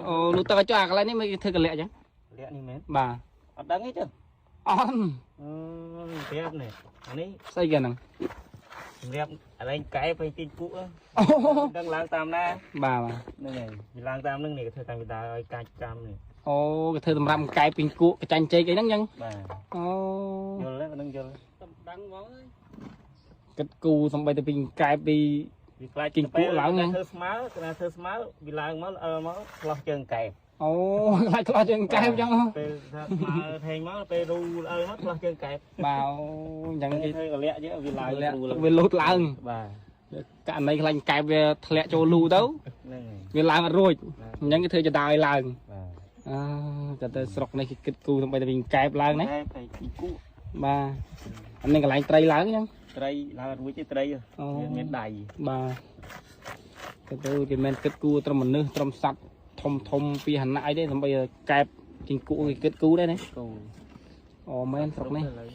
អូលូទឹកឲ្យចុះអាកន្លែងនេះមិនគេធ្វើកលៈអញ្ចឹង លាក់នេះមែន បាទ អត់ដឹងទេចឹង អន់ អឺប្រាប់នេះអានេះ ស្អីគេហ្នឹង សម្រាប់កន្លែងកែបឲ្យទីគក់ អូ ដឹងឡើងតាមណា បាទបាទ ហ្នឹងហើយវាឡើងតាមហ្នឹងនេះគេធ្វើតាមវិដាឲ្យកាច់កម្មនេះ អូគេធ្វើសម្រាប់កែបពីគក់កចាញ់ចេកអីហ្នឹងអញ្ចឹង បាទ អូ យល់ទេហ្នឹងយល់ ដឹងហ្មងគិតគូសំបីទៅពីកែបពី វាខ្លាច គីងគក់ឡើងហ្នឹង ធ្វើស្មើគេថាធ្វើស្មើវាឡើងមកអើមកឆ្លោះជើងកែប អូខ្លាចខ្លោះជើងកែបអញ្ចឹងហ៎ ពេលថាស្មើថេងមកពេលរូអើមកឆ្លោះជើងកែប បាទអូអញ្ចឹងគេ ធ្វើកលាក់យើវាឡើង លាក់ ស្រួល វាលូតឡើង បាទ ករណីខ្លាញ់កែបវាធ្លាក់ចូលលូទៅ ហ្នឹងហើយ វាឡើងអត់រួចអញ្ចឹងគេធ្វើចដាឲ្យឡើង បាទ អើតែទៅស្រុកនេះគេគិតគូសំបីតែពីកែបឡើងណា កែបហើយទីគក់ បាទអានេះកន្លែងត្រីឡើងអញ្ចឹង ត្រីឡើងអត់រួចទេត្រី អូ វាមានដៃ បាទគេទៅគេមិនគិតគូត្រឹមមនុស្សត្រឹមសត្វធំធំពីហណៈអីទេសំបីកែបគីងគក់គេគិតគូដែរណា គូ អូមែនស្រុកនេះ ឥឡូវ